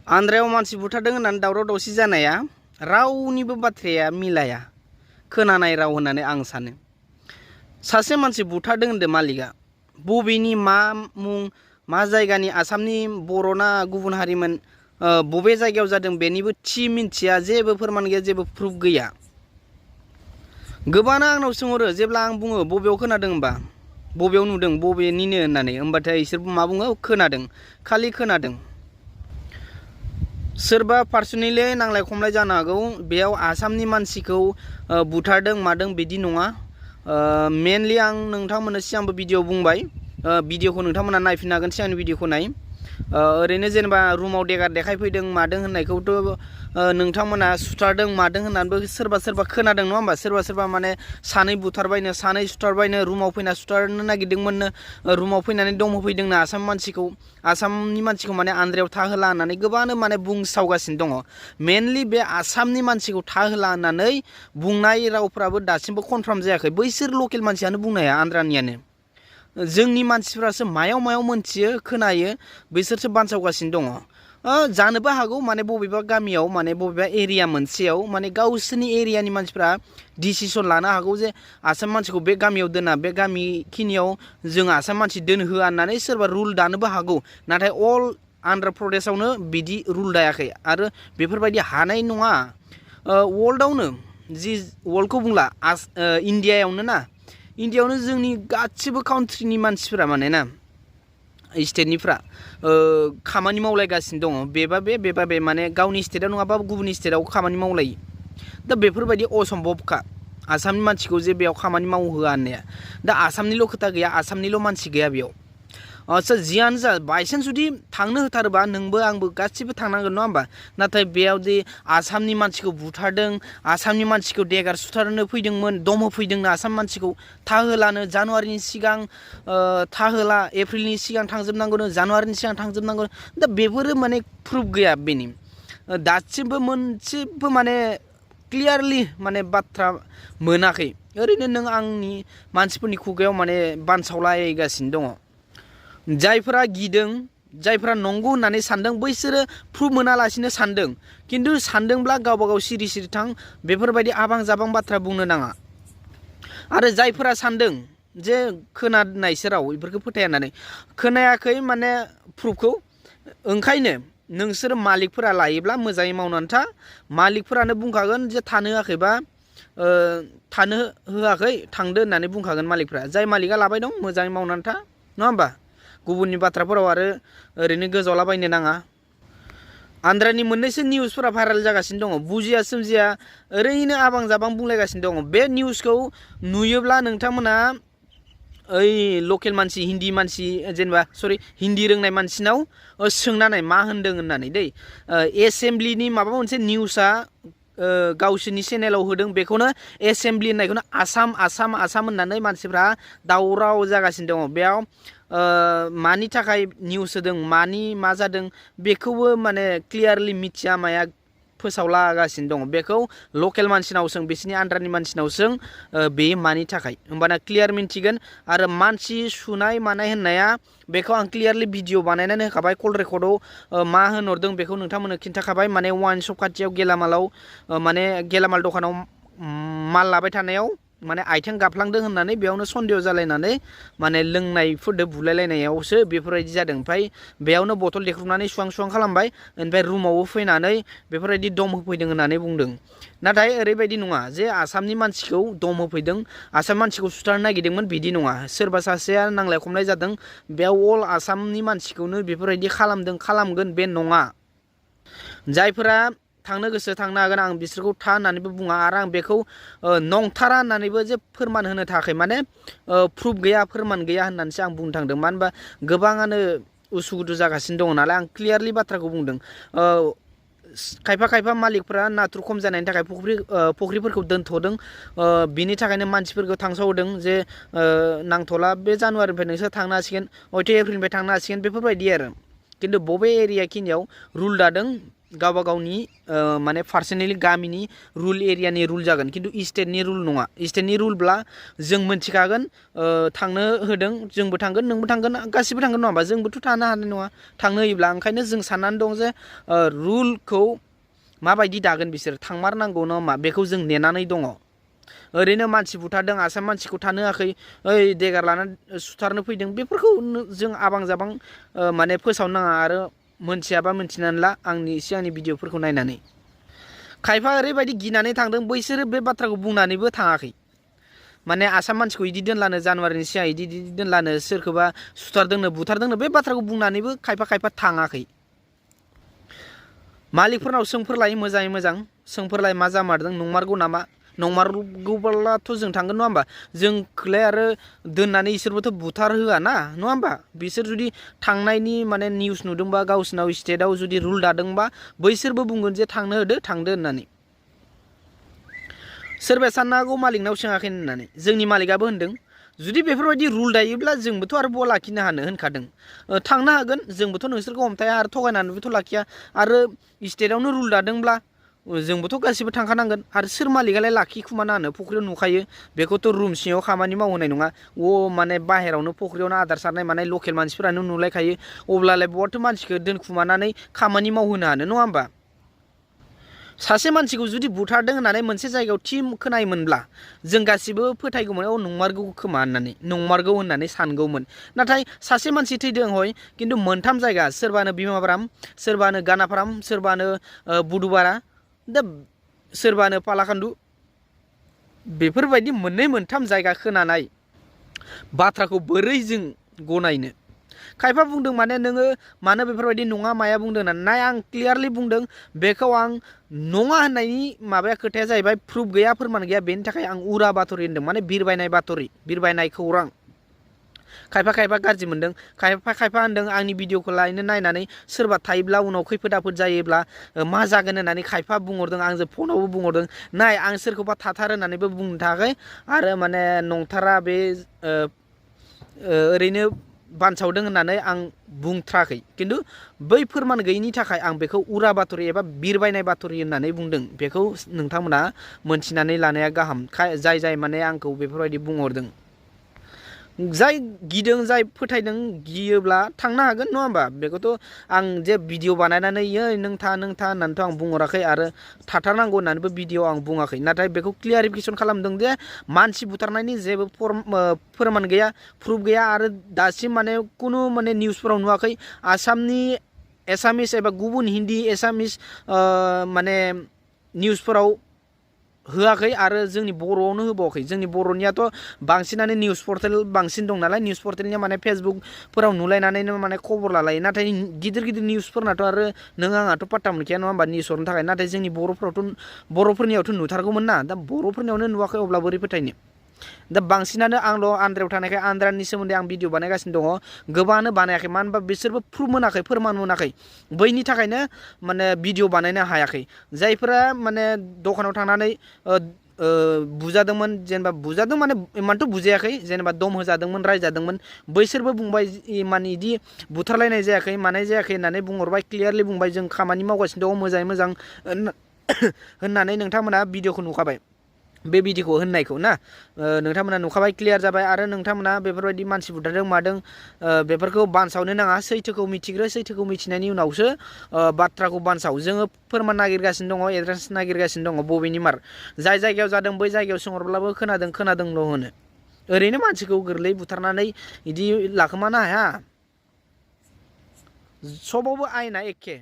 आन्ध्रायाव मानसि बुथारदों होननानै दावराव दावसि जानाया रावनिबो बाथ्राया मिलाया खोनानाय राव होननानै आं सानो। सासे मानसि बुथारदों होनदों मालिकआ बबेनि मा मुं मा जायगानि आसामनि बर'ना गुबुन हारिमोन बबे जायगायाव जादों बेनिबो थि मिन्थिया जेबो फोरमान गैया जेबो प्रुफ गैया। गोबाङानो आंनाव सोंहरो जेब्ला आं बुङो बबेयाव खोनादों होनबा बबेयाव नुदों बबेनिनो होननानै होमबाथाय इसोर मा बुङो खोनादों खालि खोनादों। सोरबा पार्सनेलि नांलाय खमलाय जानो हागौ बेयाव आसामनि मानसिखौ बुथारदों मादों बिदि नङा। मेनलि आं नोंथांमोननो सिगांबो भिडिअ बुंबाय भिडिअखौ नोंथांमोना नायफिननो हागोन सिगांनि भिडिअखौ नाय। ओरैनो जेनेबा रुमाव देगार देखायफैदों मादों होननायखौथ' नोंथांमोना सुथारदों मादों होननानैबो सोरबा सोरबा खोनादों नङा होमबा। सोरबा सोरबा माने सानै बुथारबायनो सानै सुथारबायनो रुमाव फैना सुथारनो नागिरदोंमोननो रुमाव फैनानै दम होफैदोंनो आसामनि मानसिखौ माने आन्ध्रायाव थाहोला होननानै गोबाङानो माने बुंसावगासिनो दङ। मेनलि बे आसामनि मानसिखौ थाहोला होननानै बुंनाय रावफ्राबो दासिमबो कनफार्म जायाखै। बैसोर लकेल मानसियानो बुंनो हाया आन्ध्रानियानो। जोंनि मानसिफ्रासो मायाव मोनथियो खोनायो बिसोरसो बानसावगासिनो दङ। जानोबो हागौ माने बबेबा गामियाव माने बबेबा एरिया मोनसेयाव माने गावसोरनि एरियानि मानसिफ्रा डिसिसन लानो हागौ जे आसाम मानसिखौ बे गामियाव दोना बे गामि खिनियाव जों आसाम मानसि दोनहोआ होननानै सोरबा रुल दानोबो हागौ। नाथाय अल आन्ध्र प्रदेशआवनो बिदि रुल दायाखै आरो बेफोरबायदि हानाय नङा। वर्ल्डआवनो जि वर्ल्डखौ बुंला इन्डियायावनो ना इन्डियायावनो जोंनि गासिबो काउन्ट्रिनि मानसिफोरा माने ना स्टेटनिफ्रा खामानि मावलायगासिनो दङ। बेबा बे माने गावनि स्टेटआव नङाबा गुबुननि स्टेटआव खामानि मावलायो। दा बेफोरबायदि असम्भबखा आसामनि मानसिखौ जे बेयाव खामानि मावहोआ होननाया। दा आसामनिल' खोथा गैया आसामनिल' मानसि गैया बेयाव। आच्छा जियानो जा बायसान्स जुदि थांनो होथारोबा नोंबो आंबो गासिबो थांनांगोन नङा होमबा। नाथाय बेयावदि आसामनि मानसिखौ बुथारदों आसामनि मानसिखौ देगार सुथारनो फैदोंमोन दम होफैदोंनो आसाम मानसिखौ थाहोलानो जानुवारिनि सिगां थाहोला एप्रिलनि सिगां थांजोबनांगौनो जानुवारिनि सिगां थांजोबनांगौ। दा बेफोरो माने प्रुफ गैया बेनि दासिमबो मोनसेबो माने क्लियारलि माने बाथ्रा मोनाखै। ओरैनो नों आंनि मानसिफोरनि खुगायाव माने बानसावलायगासिनो दङ। जायफोरा गिदों जायफोरा नंगौ होननानै सानदों बैसोरो प्रुफ मोनालासिनो सानदों। खिन्थु सानदोंब्ला गावबा गाव सिरि सिरि थां बेफोरबायदि आबां जाबां बाथ्रा बुंनो नाङा। आरो जायफोरा सानदों जे खोनानायसो राव बेफोरखौ फोथाया होननानै खोनायाखै माने प्रुफखौ ओंखायनो नोंसोर मालिकफोरा लायोब्ला मोजाङै मावनानै था। मालिकफोरानो बुंखागोन जे थानो होआखैबा थानो होआखै थांदो होननानै बुंखागोन मालिकफ्रा। जाय मालिकआ लाबाय दं मोजाङै मावनानै था नङा होमबा। गुबुननि बाथ्राफोराव आरो ओरैनो गोजावलाबायनो नाङा। आन्ध्रानि मोननैसो निउसफोरा भाइरेल जागासिनो दङ बुजिया सोमजिया ओरैनो आबां जाबां बुंलायगासिनो दङ। बे निउसखौ नुयोब्ला नोंथांमोना ओइ लकेल मानसि हिन्दी मानसि जेनेबा हिन्दी रोंनाय मानसिनाव सोंनानै मा होनदों होननानै दै एसेमब्लिनि माबा मोनसे निउसआ गावसोरनि चेनेलाव होदों बेखौनो एसेमब्लि होननायखौनो आसाम होननानै मानसिफ्रा दावराव जागासिनो दङ। बेयाव मानि थाखाय निउस होदों मानि मा जादों बेखौबो माने क्लियारलि मिथिया माया फोसावलागासिनो दङ। बेखौ लकेल मानसिनाव सों बिसोरनि आन्ध्रानि मानसिनाव सों बे मानि थाखाय होमबाना क्लियार मिन्थिगोन। आरो मानसि सुनाय मानाय होननाया बेखौ आं क्लियारलि भिडिअ बानायनानै होखाबाय कल रेकर्डआव मा होनहरदों बेखौ नोंथांमोननो खिन्थाखाबाय। माने वाइन शप खाथियाव गेलामालाव माने गेलामाल दखानाव माल लाबाय थानायाव माने आथिं गाफ्लांदों होननानै बेयावनो सन्देह जालायनानै माने लोंनायफोरदो बुलायलायनायावसो बेफोरबायदि जादों। ओमफ्राय बेयावनो बथल देख्रुबनानै सुवां खालामबाय ओमफ्राय रुमावबो फैनानै बेफोरबायदि दम होफैदों होननानै बुंदों। नाथाय ओरैबायदि नङा जे आसामनि मानसिखौ दम होफैदों आसाम मानसिखौ सुथारनो नागिरदोंमोन बिदि नङा। सोरबा सासेया नांलाय खमलाय जादों बेयाव अल आसामनि मानसिखौनो बेफोरबायदि खालामगोन बे नङा। जायफोरा थांनो गोसो थांनो हागोन आं बिसोरखौ था होननानैबो बुङा आरो आं बेखौ नंथारा होननानैबो जे फोरमान होनो थाखाय माने प्रुफ गैया फोरमान गैया होननानैसो आं बुंनो थांदों। मानो होनबा गोबाङानो उसुखुथु जागासिनो दङ नालाय आं क्लियारलि बाथ्राखौ बुंदों। खायफा मालिकफ्रा नाथुर खम जानायनि थाखाय फुख्रिफोरखौ दोनथ'दों बिनि थाखायनो मानसिफोरखौ थांसावदों जे नांथ'ला बे जानुवारिनिफ्राय नोंसोर थांनो हासिगोन हयथ' एप्रिलनिफ्राय थांनो हासिगोन बेफोरबायदि आरो। खिन्थु बबे एरिया खिनियाव रुल दादों गावबा गावनि माने पार्सनेलि गामिनि रुल एरियानि रुल जागोन खिन्थु स्टेटनि रुल नङा स्टेटनि रुलब्ला जों मोनथिखागोन थांनो होदों जोंबो थांगोन नोंबो थांगोन गासिबो थांगोन नङा होमबा जोंबोथ' थानो हानाय नङा थांनो होयोब्ला ओंखायनो जों साननानै दं जे रुलखौ माबायदि दागोन बिसोर थांमारनांगौ ना मा बेखौ जों नेनानै दङ ओरैनो मानसि बुथारदों आसाम मानसिखौ थानो होआखै ओइ देगार लानानै सुथारनो फैदों बेफोरखौ जों आबां जाबां माने फोसावनो नाङा आरो मोनथियाबा मोनथिनानै ला आंनि सिगांनि भिडिअफोरखौ नायनानै खायफा ओरैबायदि गिनानै थांदों बैसोरो बे बाथ्राखौ बुंनानैबो थाङाखै माने आसाम मानसिखौ इदि दोनलानो जानुवारिनि सिगां इदि दोनलानो सोरखौबा सुथारदोंनो बुथारदोंनो बे बाथ्राखौ बुंनानैबो खायफा थाङाखै मालिकफोरनाव सोंफोरलाय मोजाङै मोजां सोंफोरलाय मा जामारदों नंमारगौ नामा नंमारगौब्लाथ' जों थांगोन नङा होमबा जोंखौलाय आरो दोननानै इसोरबोथ' बुथार होआ ना नङा होमबा बिसोर जुदि थांनायनि माने निउस नुदोंबा गावसिनाव स्टेटआव जुदि रुल दादोंबा बैसोरबो बुंगोन जे थांनो होदो थांदो होननानै सोरबाया साननो हागौ मालिकनाव सोङाखै होननानै जोंनि मालिकआबो होनदों जुदि बेफोरबायदि रुल दायोब्ला जोंबोथ' आरो बहा लाखिनो हानो होनखादों थांनो हागोन जोंबोथ' नोंसोरखौ हमथाया आरो थगायनानैबोथ' लाखिया आरो स्टेटआवनो रुल दादोंब्ला जोंबोथ' गासिबो थांखानांगोन आरो सोर मालिकआलाय लाखिखुमाना होनो फुख्रियाव नुखायो बेखौथ' रुम सिङाव खामानि मावहोनाय नङा माने बाहेरावनो फुख्रियावनो आदार सारनाय मानाय लकेल मानसिफोरानो नुलायखायो अब्लालाय बहाथो मानसिखौ दोनखुमानानै खामानि मावहोनो हानो नङा होमबा सासे मानसिखौ जुदि बुथारदों होननानै मोनसे जायगायाव थि खोनायोमोनब्ला जों गासिबो फोथायगौमोन नंमारगौ खोमा होननानै नंमारगौ होननानै सानगौमोन नाथाय सासे मानसि थैदों हय खिन्थु मोनथाम जायगा सोरबानो बिमाफ्राम सोरबानो गानाफ्राम सोरबानो बुधबारा दा सोरबानो पालाकान्दु बेफोरबायदि मोननै मोनथाम जायगा खोनानाय बाथ्राखौ बोरै जों गनायनो खायफा बुंदों माने नोङो मानो बेफोरबायदि नङा माया बुंदों होननानै आं क्लियारलि बुंदों बेखौ आं नङा होननायनि माबाया खोथाया जाहैबाय प्रुफ गैया फोरमान गैया बेनि थाखाय आं उरा बाथरि होनदों माने बिरबायनाय बाथरि बिरबायनाय खौरां खायफा गाज्रि मोनदों खायफा होनदों आंनि भिडिअखौ लायनो नायनानै सोरबा थायोब्ला उनाव खैफोद आफोद जायोब्ला मा जागोन होननानै खायफा बुंहरदों आंजों फनावबो बुंहरदों नाय आं सोरखौबा थाथार होननानैबो बुंनो थाखाय आरो माने नंथारा बे ओरैनो बानसावदों होननानै आं बुंथ्राखै खिन्थु बै फोरमान गैयिनि थाखाय आं बेखौ उरा बाथरि एबा बिरबायनाय बाथरि होननानै बुंदों बेखौ नोंथांमोना मोनथिनानै लानाया गाहाम जाय माने आंखौ बेफोरबायदि बुंहरदों जाय गिदों जाय फोथायदों गियोब्ला थांनो हागोन नङा होमबा बेखौथ' आं जे भिडिअ बानायनानै नों था होननानैथ' आं बुंहराखै आरो थाथारनांगौ होननानैबो भिडिअ आं बुङाखै नाथाय बेखौ क्लियारिफिकेसन खालामदों जे मानसि बुथारनायनि जेबो फोरमान गैया प्रुफ गैया आरो दासिम माने खुनु माने निउसफोराव नुवाखै आसामनि एसामिस एबा गुबुन हिन्दी एसामिस माने निउसफोराव होआखै आरो जोंनि बर'आवनो होबावाखै जोंनि बर'नियाथ' बांसिनानो निउस पर्टेल बांसिन दं नालाय निउस पर्टेलनिया माने फेसबुकफोराव नुलायनानैनो माने खबर लालायो नाथाय गिदिर निउसफोरनाथ' आरो नों आंहाथ' पात्ता मोनखाया नङा होमबा निउस हरनो थाखाय नाथाय जोंनि बर'फोरनियावथ' नुथारगौमोन ना दा बर'फोरनियावनो नुवाखै अब्ला बोरै फोथायनो दा बांसिनानो आंल' आन्ध्रायाव थानायखाय आन्ध्रानि सोमोन्दै आं भिडिअ बानायगासिनो दङ गोबाङानो बानायाखै मानो होनबा बिसोरबो प्रुफ मोनाखै फोरमान मोनाखै बैनि थाखायनो माने भिडिअ बानायनो हायाखै जायफोरा माने दखानाव थांनानै बुजादोंमोन जेनेबा बुजादों माने इमानथ' बुजायाखै जेनेबा दम होजादोंमोन रायजादोंमोन बैसोरबो बुंबाय माने इदि बुथारलायनाय जायाखै मानाय जायाखै होननानै बुंहरबाय क्लियारलि बुंबाय जों खामानि मावगासिनो दङ मोजाङै मोजां होननानै नोंथांमोना भिडिअखौ नुखाबाय बे भिडिअखौ होननायखौ ना नोंथांमोना नुखाबाय क्लियार जाबाय आरो नोंथांमोना बेफोरबायदि मानसि बुथारदों मादों बेफोरखौ बानसावनो नाङा सैथोखौ मिथिग्रो सैथोखौ मिथिनायनि उनावसो बाथ्राखौ बानसाव जोङो फोरमान नागिरगासिनो दङ एड्रेस नागिरगासिनो दङ बबेनि मार जाय जायगायाव जादों बै जायगायाव सोंहरब्लाबो खोनादोंल' होनो ओरैनो मानसिखौ गोरलै बुथारनानै इदि लाखोमानो हाया सबावबो आयेना एखे